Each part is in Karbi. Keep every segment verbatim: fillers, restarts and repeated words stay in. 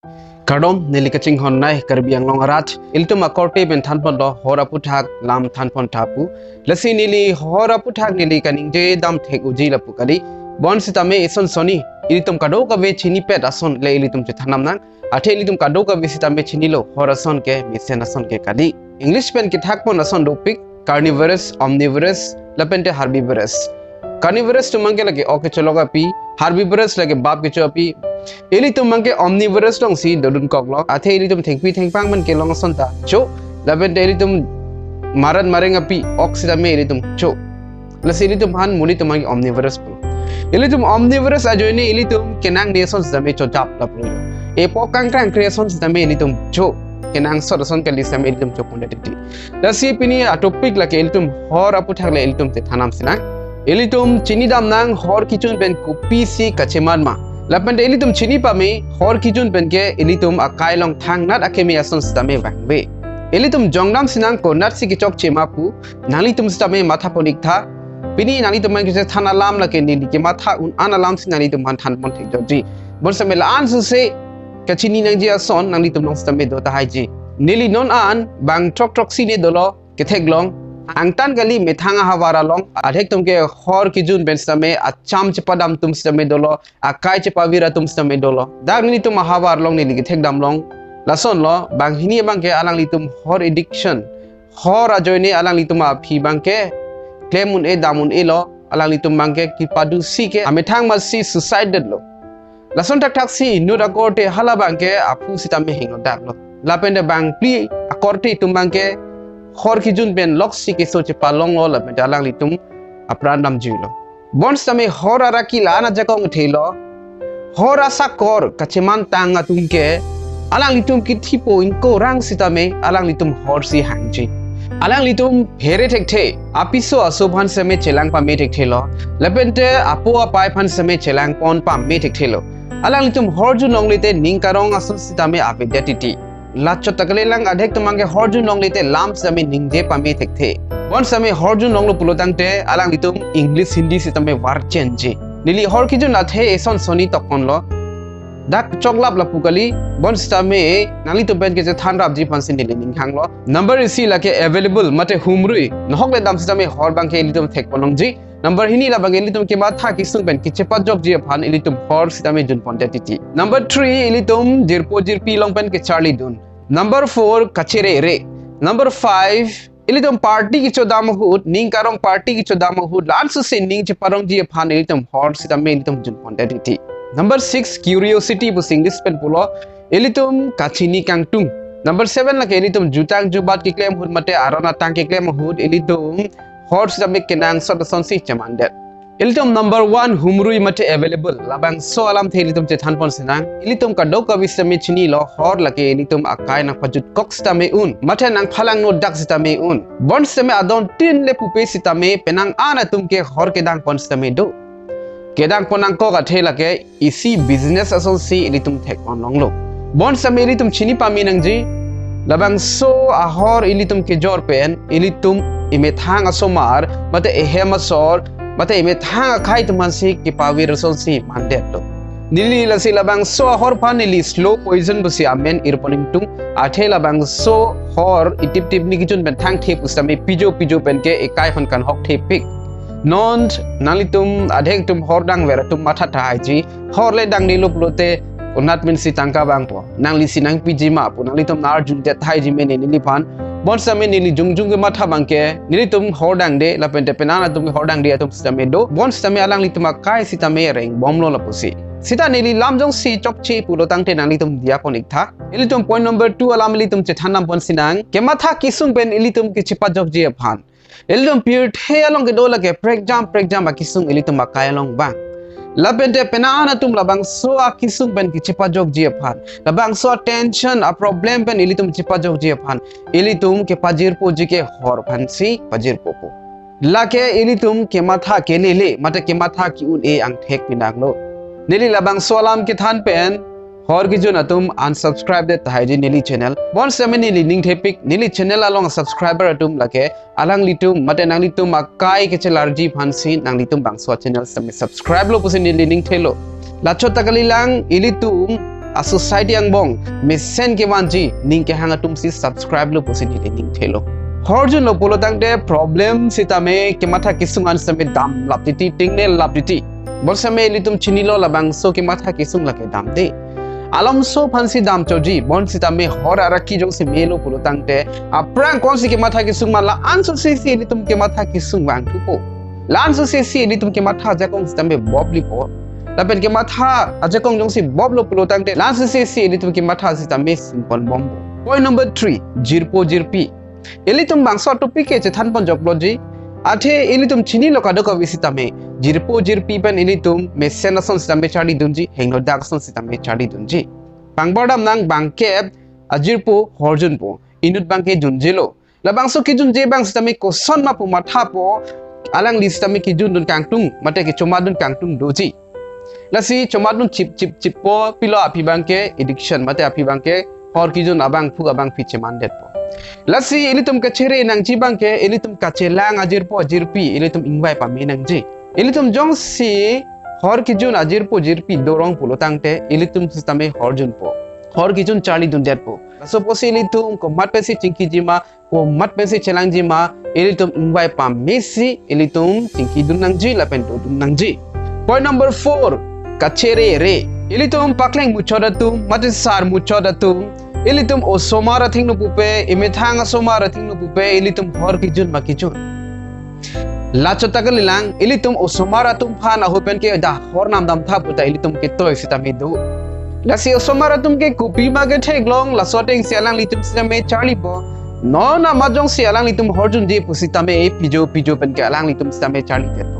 Kardom, neli kachinghon nai Karbi Anglong arat. Ilitum akorte pen thanponlo hor aputhak lam thanpon tha pu. Lasi neli hor aputhak neli kaningje dam thek unji lapu kali. Bonsitame eson sonni ilitum kadokave chinipet ason le ilitum chethan damnang. Athe ilitum kadokave sitame chinilo hor ason ke mesen ason ke kali. English pen kethakpon ason dopik, carnivorous, omnivorous, lapente herbivorous. Carnivorous atum abangke lake ok kecholok api, herbivorous lake bap kecho api. Ilitum abangke omnivorous alongsi dodunkoklo. Athe ilitum thengpi thengphang pen kelong ason ta cho, lapente ilitum marat mareng api, ok sitame ilitum cho. Lasi ilitum aphan monit atum abangke omnivorous pu. Ilitum omnivorous ajoine ilitum kenangde ason sitame chojap lapu. Epo kangkrang kre ason sitame ilitum cho. Kenangsot ason kali sitame ilitum chopondet titi. Lasi pini atopic lake ilitum hor aputhak le ilitum chethan damsinang. Ilitum chini damnang hor kejun pen kopisi kacheman ma. Lapente ilitum chini pame hor kejun pen ke ilitum akai along thangnat akeme ason sitame vangve. Ilitum jongdamsinang konatsi kechokche ma pu, nanglitum sitame mathapon iktha. Pini nanglitum abangke chethan alam lake neli kematha un-an alamsi nanglitum aphan thanpon thekjokji. Bonsitame la-an suse kachini nangji ason nanglitum along sitame do tahaiji. Neli non an bang throk throksi ne dolo ketheklong. Angtan kali methang ahavar along adhek atum ke hor kejun pen sitame acham chepadam atum sitame dolo, akai chepavir atum sitame dolo. Dak nelitum ahavar along neli kethekdamlong. Lasonlo, banghini abangke alanglitum hor addiction, hor ajoine alanglitum aphi abangke klem un-e dam un-elo, alanglitum abangke kepadusi ke amethang masi suicide detlo. Lason thakthaksi inut akorte hala abangke aphu sitame hingno daklo. Lapente bangphli akorte atum abangke hor kejun pen loksi keso chepalonglo lapente alanglitum apran damjuilo. Bonsitame hor araki la-an ajakong thelo. Hor asakor kachemantang atum ke alanglitum kethipo ingkorang sitame alanglitum horsi hangji. Alanglitum phere thekthe, apiso aso aphan sitame chelang pame thekthelo. Lapente apo apai aphan sitame chelangpon pame thekthelo. Alanglitum horjun longle te ning karong ason sitame avedet titi. Lachot ta kalilang adhek atum abangke horjun longle te lam sitame ningje pame thekthe. Bonsitame horjun longlo pulo tangte alanglitum English Hindi sitame varchenji. Neli hor kejun athe eson sonni tokponlo. Dak choklap lapu kali, bonsitame nanglitum pen kechethan rapji aphansi neli ninghanglo. Number isi lake available mate humrui. Nohok le dam sitame hor abangke ilitum thekpon longji. Number hini labang ilitum kematha kesung pen kechepajokji aphan ilitum hor sitame junpondet titi. Number three, ilitum jirpo jirpi along pen kecharlidun. Number four, kacherere. Number five, ilitum party kechodam ahut, ning karong party kechodam ahut, la-an suse ning cheparongji aphan ilitum hor sitame ilitum junpondet titi. Number six, curiosity pusi English pen pulo, ilitum kachini kangtung. Number seven lake ilitum jutang jubat keklem ahut mate aron atang keklem ahut, ilitum hor sitame kenangsot asonsi chemandet. Ilitum number one humrui mate available. Labangso alamthe ilitum chethanponsinang. Ilitum kadokave sitame chinilo hor lake ilitum akai nangpajutkok sitame un, mate nangphalangno dak sitame un. Bonsitame adontin le pupe sitame penang an atum ke hor kedangpon sitame do. Kedangpon nangkok athe lake isi business asonsi ilitum thekpon longlo. Bonsitame ilitum chini pame nangji, labangso ahor ilitum kejor pen ilitum emethang asomar mate ehem asor mate emethang akhei atum aphansi kepavir asonsi mandetlo. Neli lasi labangso ahor aphan neli slow poison pusi amen irpon ingtung. Athe labangso hor itip tip ni kejun pen thangthe pusitame pijo pijo pen ke ekai aphan kanhok thepik. Non nanglitum adhek atum hor dangver atum matha tahaiji. Hor le dangdelo pulote konat pensi tangka vangpo, nanglisi nangpiji ma pu nanglitum arjudet tahaiji mene neliphan. Bonsitame neli jongjong kematha abangke nelitum hor dangde lapente penang atum hor dangde atum sitame do. Bonsitame alanglitum akai sitame rengbomlo lapusi. Sita neli lam jongsi chokche pulo tangte nanglitum diya pon iktha. Ilitum point number two alam ilitum chethan damponsinang. Kematha kesung pen ilitum kechepajokji aphan. Ilitum pirthe along kedo lake prekjam prekjam akesung ilitum akai along vang. Lapente penang an atum labangso akesung pen kechepajokji aphan, labangso tension a problem pen ilitum chepajokji aphan, ilitum kepajirpoji ke hor aphansi pajirpopo. Lake ilitum kematha kelele mate kematha ke-un-e angthek pinanglo. Neli labangso alam kethan pen hor kejun atum unsubscribe det tahaiji neli channel. Bonsitame neli ning thepik, neli channel along subscriber atum lake alanglitum mate nanglitum akai kechelarji aphansi nanglitum bangso channel sitame subscribe lo pusi neli ning thelo. Lachot ta kalilang, ilitum a-society angbong mesen kevanji ning kehang atum si subscribe lo pusi neli ning thelo. Horjunlo pulo tangte problem sitame kematha kesung an sitame damlap titi, tingnelap titi. Bonsitame ilitum chinilo labangso kematha kesung lake damde. Alamso aphansi damchoji, bonsitame hor araki jongsi melo pulo tangte, aphrang konsi kematha kesung ma, la-an sosesi ilitum kematha kesung vangthupo. La-an sosesi ilitum kematha ajakong sitame boplipo. Lapen kematha ajakong jongsi boplo pulo tangte, la-an sosesi ilitum kematha sitame singponbompo. Point number three, jirpo jirpi. Ilitum bangso topic ke chethanponjokloji. Athe ilitum chinilo kadokave sitame, jirpo jirpi pen ilitum mesen ason sitame charlidunji, hingnodak ason sitame charlidunji. Pangbar damnang, bangkep ajirpo horjunpo. Inut abangke junjelo. Labangso kejunje abang sitame koson ma pu mathapo, alangli sitame kejundun kangtung, mate kechomatdun kangtung doji. Lasi chomatdun chip chip chippo, pilo aphi abangke addiction, mate aphi abangke hor kejun abangphu abangpi chemandetpo. Lasi ilitum kachere nangji abangke, ilitum kachelang ajirpo ajirpi ilitum ingvai pame nangji. Ilitum jongsi hor kejun ajirpo jirpi dorong pulo tangte, ilitum sitame horjunpo. Hor kejun charlidundetpo. Laso apotsi ilitum komat pensi chingkiji ma, komat pensi chelangji ma, ilitum ingvai pamesi ilitum chingkidun nangji lapen dodun nangji. Point number four, kachere re. Ilitum pakleng muchot atum, mate sar muchot atum, ilitum osomar athengno pupe, emethang asomar athengno pupe, ilitum hor kejun ma kejun. Lachot ta kalilang, ilitum osomar atum aphan ahut pen ke dak hor namdamtha puta ilitum ketoi sitame do. Lasi osomar atum ke kopima ketheklong, laso atengsi alanglitum sitame charlipo. Non amat jongsi alanglitum horjunji pusitame pijo pijo pen ke alanglitum sitame charlidetpo.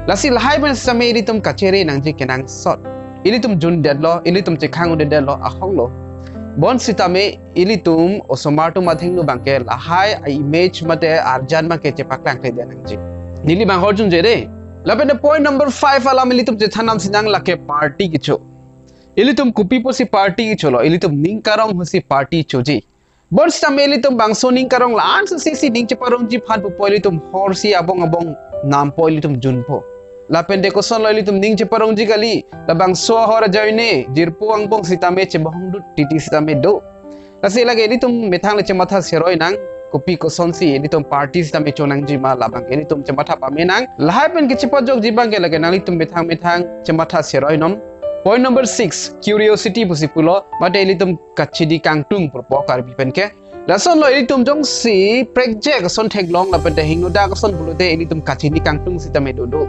Lasi lahai pen sitame ilitum kachere nangji kenangsot. Ilitum jundetlo, ilitum chekhang-un-edetlo, ahoklo. Bonsitame ilitum osomar atum athengno abangke lahai a-image mate arjan abangke chepaklangkledet nangji. Neli abang horjunje de. Lapen point number five alam ilitum chethan damsinang lake party kecho. Ilitum kopi pusi party kecholo, ilitum ning karong ahutsi party choji. Bonsitame ilitum bangso ning karong la-an sosesi ning cheparongji aphan pupo, ilitum horsi abong abong nampo, ilitum junpo. Lapen de kosonlo ilitum ning cheparongji kali, labangso ahor ajoine, jirpo angbong sitame chebohongdut titi sitame do. Lasi lake ilitum methang le chematha seroi nang, kopi kosonsi ilitum party sitame chonangji ma, labang ilitum chematha pame nang. Lahai pen kechepajokji abangke lake nanglitum methang methang chematha seroi non. Point number six, curiosity pusi pulo, mate ilitum kachini kangtung purpo Karbi pen ke. Lasonlo, ilitum jongsi prekjak ason theklong lapen te hingnodak ason pulote ilitum kachini kangtung sitame dodo.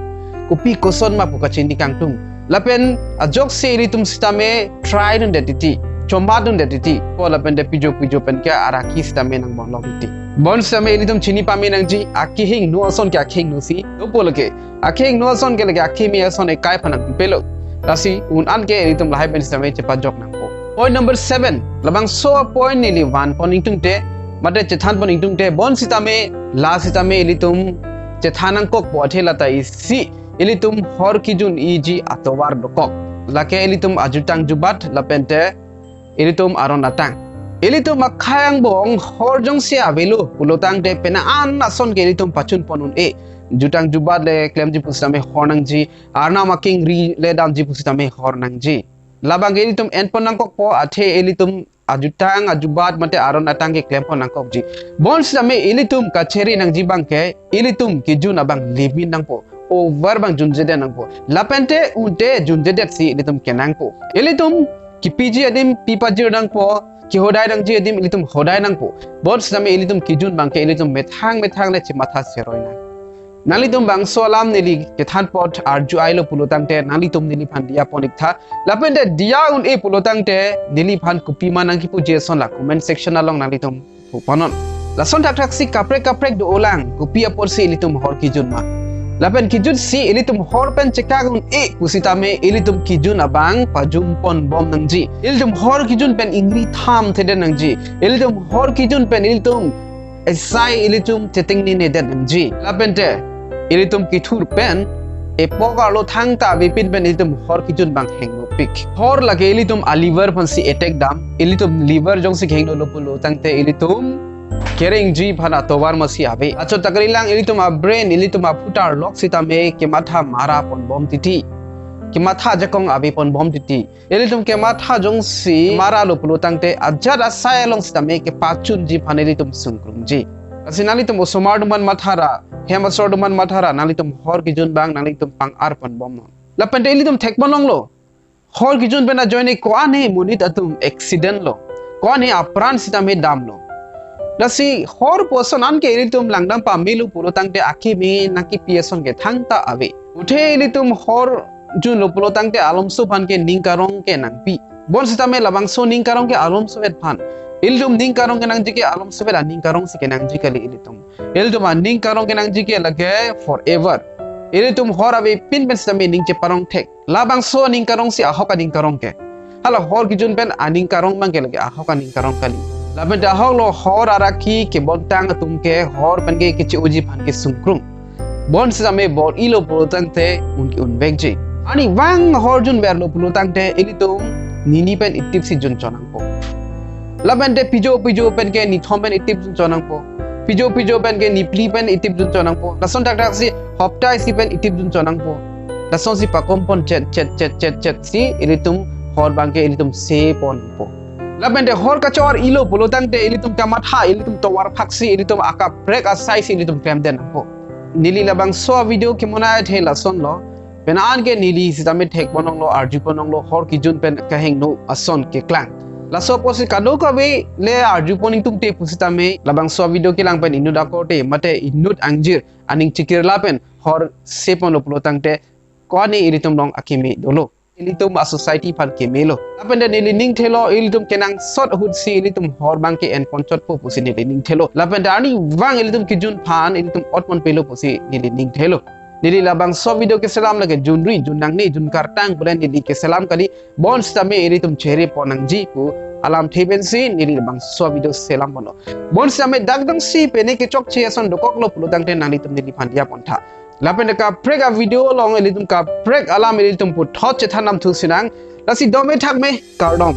Kopi koson ma pu kachini kangtung. Lapen ajoksi ilitum sitame try dunde titi, chomat dunde titi. Po lapen te pijo pijo pen ke araki sitame nangbonlok titi. Bonsitame ilitum chini pame nangji, akehingno ason ke akehingno si dopo lake. Akehingno ason ke lake akeme ason ekai aphan nangpipelo. Lasi un-an ke ilitum lahai pen sitame chepajok nangpo. Point number seven. Labangso a-point neli vanpon ingtungte, mate chethanpon ingtungte, bonsitame, la sitame ilitum chethan nangkokpo athe lata isi ilitum hor kejun-iji atovar dokok. Lake ilitum ajutang jubat lapen te ilitum aron atang. Ilitum akhei angbong hor jongsi avelo pulo tangte penang an ason ke ilitum pachunpon un-e. Jutang jubat le klemji pusitame hor nangji, arnam akengri le damji pusitame hor nangji. Labang ke ilitum enpon nangkokpo athe ilitum ajutang ajubat mate aron atang ke klempon nangkokji. Bonsitame ilitum kachere nangji abangke ilitum kejun abang limit nangpo. Over abang junjedet nangpo. Lapen te unte junjedetsi ilitum kenangpo. Ilitum kipiji adim pipajir nangpo, kihodai nangji adim ilitum hodai nangpo. Bonsitame ilitum kejun abangke ilitum methang methang le chematha seroi nang. Nanglitum bangso alam neli kethan apot arju-elo pulo tangte nanglitum neliphan diya pon iktha. Lapen te diya un-e pulo tangte neliphan kopima nangkipuji ason la comment section along nanglitum puponon. Lason thakthak si kaprek kaprek do-olang, kopi apotsi ilitum hor kejun ma. Lapen kejutsi ilitum hor pen chekak un-e pusitame ilitum kejun abang pajumponbom nangji. Ilitum hor kejun pen ingri thamthedet nangji. Ilitum hor kejun pen ilitum esai ilitum chetingningnedet nangji. Lapen te ilitum kethur pen epok arlo thangta avepin pen ilitum hor kejun abang hengnopik. Hor lake ilitum a-liver aphansi attack dam. Ilitum liver jongsi hengnolo pulo tangte ilitum kerengji aphan atovar masi ave. Achot ta kalilang, ilitum a-brain, ilitum aphutar lok sitame kematha mara ponbom titi. kematha ajakong ave ponbom titi. Ilitum kematha jongsi mara lo pulo tangte ajat asai along sitame kepachunji aphan ilitum sungkrungji. Lasi nanglitum osomar atum aphan mathara, hem asor atum aphan mathara, nanglitum hor kejun abang nanglitum pang-ar ponbomnon. Lapente ilitum thekponlonglo. Hor kejun pen ajoine ko-an he monit atum accident lo, ko-an he apran sitame damlo. Lasi hor pu ason anke ilitum langdam pamelo pulo tangte akimi nangkipi ason ke thangta ave. Athe ilitum hor junlo pulo tangte alomso aphan ke ning karong ke nangpi. Bonsitame labangso ning karong ke alomsovet aphan. Ilitum ning karong kenangji ke alomsovet aning karong si kenangji kali ilitum. Ilitum aning karong kenangji ke lake forever. Ilitum hor avepin pen sitame ning cheparong thek. Labangso aning karong si ahok aning karong ke. Hala hor kejun pen aning karong abang ke lake ahok aning karong kali. Lapente ahok lo hor arakhi kebontang atum ke hor pen ke keche-oji aphan kesungkrung. Bonsitame bor-ilo pulo tangte un ke-unvekji. Arnivang hor junverlo pulo tangte ilitum nini pen itip si junchon nangpo. Lapente pijo pijo pen ke nithom pen itip junchon nangpo. Pijo pijo pen ke niphli pen itip junchon nangpo. Lason thakthak si hopta isi pen itip junchon nangpo. Lasonsi pakom pon chet chet chet chet chet si ilitum hor abang ke ilitum se ponpo. Lapente hor kachor-ilo pulo tangte ilitum kamatha, ilitum tovar phaksi, ilitum akaprek asai si ilitum klemden nangpo. Neli labangso video kemonai athe lasonlo. Penang ke neli sitame thekponlonglo, arjuponlonglo, hor kejun pen kehingno ason keklang. Laso apotsi kadokave le arjupon ingtungte pusitame labangso video kelang pen inut akorte mate inut angjir aning chikir lapen hor se ponlo pulo tangte ko-an he ilitum along akimi dolo. Ilitum a-society aphan kemelo. Lapente neli ning thelo, ilitum kenangsot ahut si ilitum hor abang ke en ponchotpo pusi neli ning thelo. Lapente arnivang ilitum kejun aphan ilitum ot ponpelo pusi neli ning thelo. Neli labangso video keselam lake junri, junnangne, junkartang pu le neli keselam kali. Bonsitame ilitum chere pon nangji pu alamthe pensi neli labangso video selam ponlo. Bonsitame dak jongsi pine kechokche ason dokoklo pulo tangte nanglitum neliphan diya pontha. Lapente kaprek a-video along ilitum kaprek alam ilitum puthot chethan damthu sinang. Lasi dome thakme, kardom.